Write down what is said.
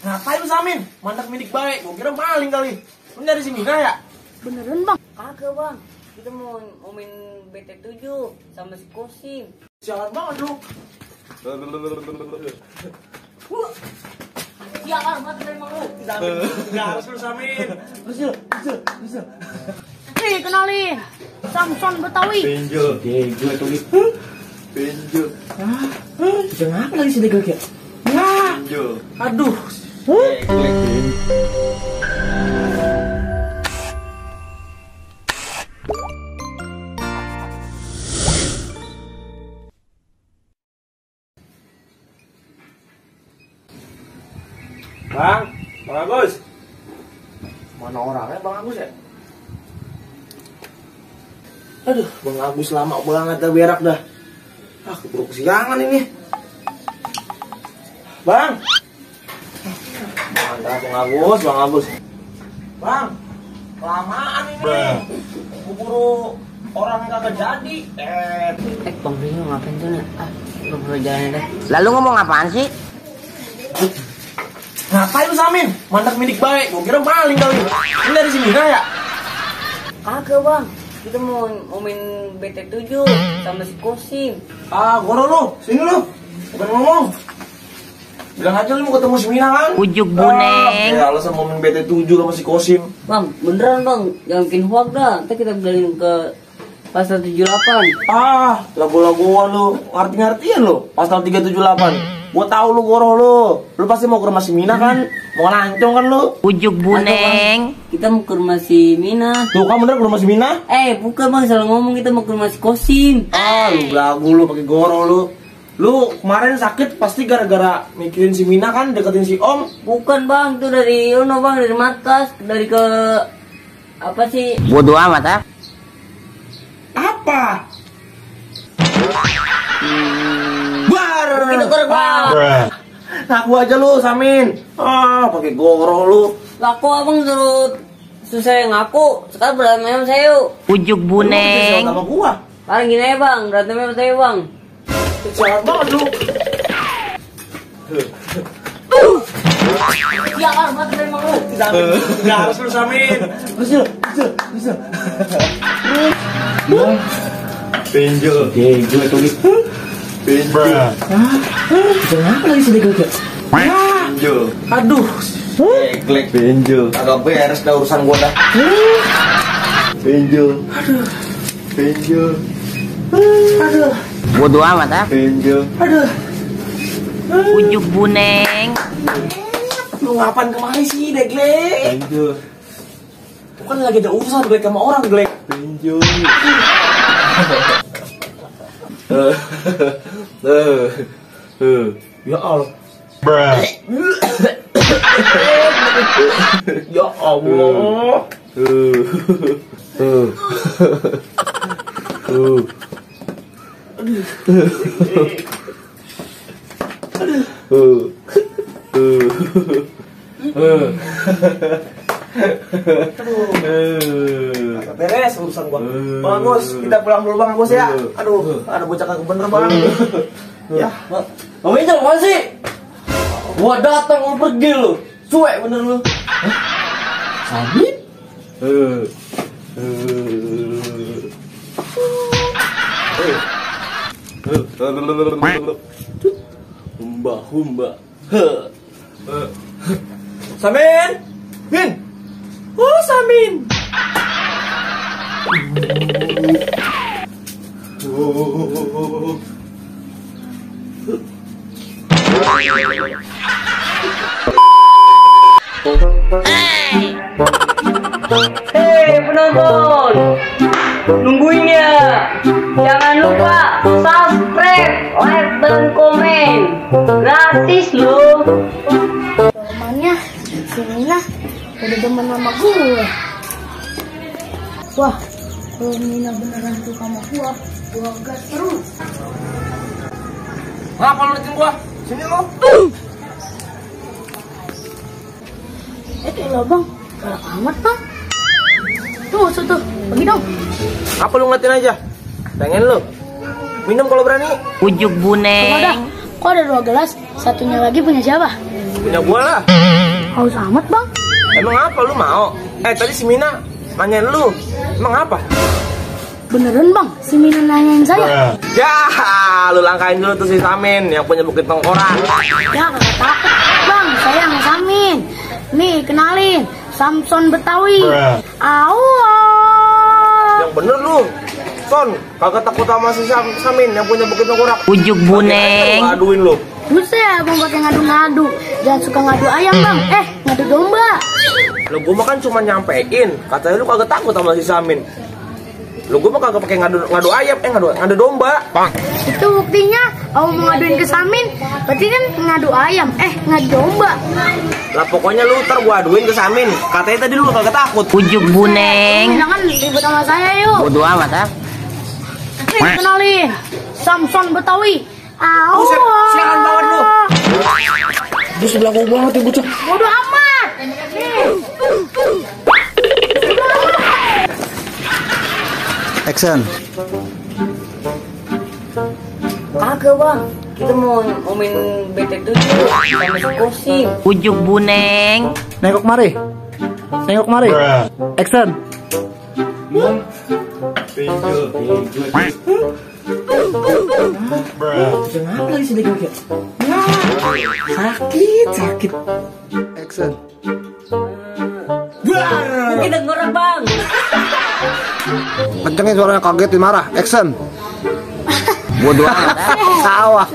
Ngapain lu Samin? Mandak minik baik, gua kira maling kali. Lu nyari si Mina ya? Beneran bang? Kagak bang, kita mau main BT7 sama si Kosim. Jalan banget lu. Ya amat memang lu. Nggak harus lu Samin. Bisa. Nih kenalin, Samson Betawi. Pinjol. Gue tuh gitu. Pinjol. Bisa ngapa lagi si Degel ya? Nah, Pinjol. aduh. Bang Agus. Mana orangnya Bang Agus ya? Aduh, Bang Agus lama banget dah berak dah. Ah, keburu kesiangan ini. Bang. Mantap Bang Agus. Bang, kelamaan ini. Keburu orang kagak jadi. Bang Rio ngapain tuh nih? Lu perlu jalan deh. Lalu ngomong apaan sih? Ngapain lu Samin? Mandak minik baik, gua kira maling kali. Ini dari si Mina ya? Kagak bang, kita mau main BT7 sama si Kosim. Ah, goro lu, sini lu. Bukan ngomong. Bilang aja lu mau ketemu si Mina kan? Ujuk buneng. Ya alasan mau main BT7 sama si Kosim. Bang, beneran bang, jangan bikin hoax dah. Ntar kita beliin ke pasal 78. Ah, lagu-laguan lu, ngerti-ngertian lu. Pasal 378. Gua tahu lu goro lu. Lu pasti mau ke rumah si Mina kan? Mau lancong kan lu? Ujuk buneng. Kita mau ke rumah si Mina. Tuh kan bener ke rumah si Mina? Bukan bang, salah ngomong, kita mau ke rumah si Kosim. Ah, lu belagu lu pakai goro lu. Lu kemarin sakit pasti gara-gara mikirin si Mina kan, deketin si Om. Bukan bang, itu dari bang, dari Markas, dari ke apa sih? Bodoh amat ah. Apa? Bar. Kita ke bang. Ngaku aja lu, Samin. Ah, pakai goro lu. Laku abang suruh susah ngaku. Sekarang berantem sama saya yuk. Ujuk Lu mau buneng. sama gua. Paling gini aja bang, berantem sama saya bang. Jalan banget lu. Ya amat memang lu. Nggak harus lu Samin. Bisa. Pinjol. Gue tuh gitu. Pinjol. Bisa ngapa lagi si Degel ya? Pinjol. Aduh. Glek pinjol. Agak beres dah urusan gua dah. Pinjol. Pinjol. Aduh. Bodoh amat ah. Pinjol. Aduh. Ujuk buneng. Lu ngapain kemari sih, Glek? Pinjol. Tuh kan lagi ada urusan Glek sama orang, Glek. Pinjol. Ya Allah. Ya Allah. Agak beres urusan gua. Bang Agus, kita pulang dulu Bang Agus ya. Aduh, ada bocah kagak bener Bang. Ya, Bang Ijal mana sih? gua datang lu pergi lu. Cuek bener lu. Samin? Humba. Samin? Min? Oh, Samin. Hei penonton, nungguin ya. Jangan lupa subscribe, like, dan komen. Gratis loh. Temannya si Mina udah demen sama gue. Wah, kalau Mina beneran suka sama gua gas terus. Ngapa lu liatin gua? Sini lu. Lah bang, galak amat bang. Tuh, pergi dong. Apa lu ngeliatin aja? Pengen lu? Minum kalau berani. Ujuk buneng. Kok ada 2 gelas? Satunya lagi punya siapa? Punya gua lah. Haus amat bang. Emang apa lu mau? Tadi si Mina nanyain lu. Emang apa? Beneran bang, si Mina nanyain saya. Ya, lu langkain dulu tuh si Samin yang punya Bukit Tengkorak. Ya gak takut bang, saya yang Samin. Nih kenalin, Samson Betawi. Yang bener lu. Son, kagak takut sama si Samin yang punya Bukit Tengkorak. Ujuk buneng. Aduin lu. Buset, bang pakai ngadu-ngadu. Jangan suka ngadu ayam bang, ngadu domba. Lu gua mah kan cuma nyampein, katanya lu kagak takut sama si Samin. Lu gua mah kagak pakai ngadu ayam, ngadu domba. Itu buktinya, mau ngaduin ke Samin, berarti kan ngadu ayam, ngadu domba. Lah pokoknya lu ntar gua aduin ke Samin. Katanya tadi lu kagak takut. Ujuk buneng. Jangan ribut sama saya yuk. Bodoh amat ah. Nih kenalin, Samson Betawi. Buset, silakan banget lu. Di sebelah gua banget ya bocah. Bodoh amat. Nih. Action. Kagak bang, kita mau main BT7 sama si Kosim. Ujuk buneng. Nengok mari. Nengok mari. Action. Kenapa lagi sedih gua? Sakit. Action. Kita ngorek bang. Kencengin suaranya, kaget marah. Action. Bodoh amat ah. Sawah.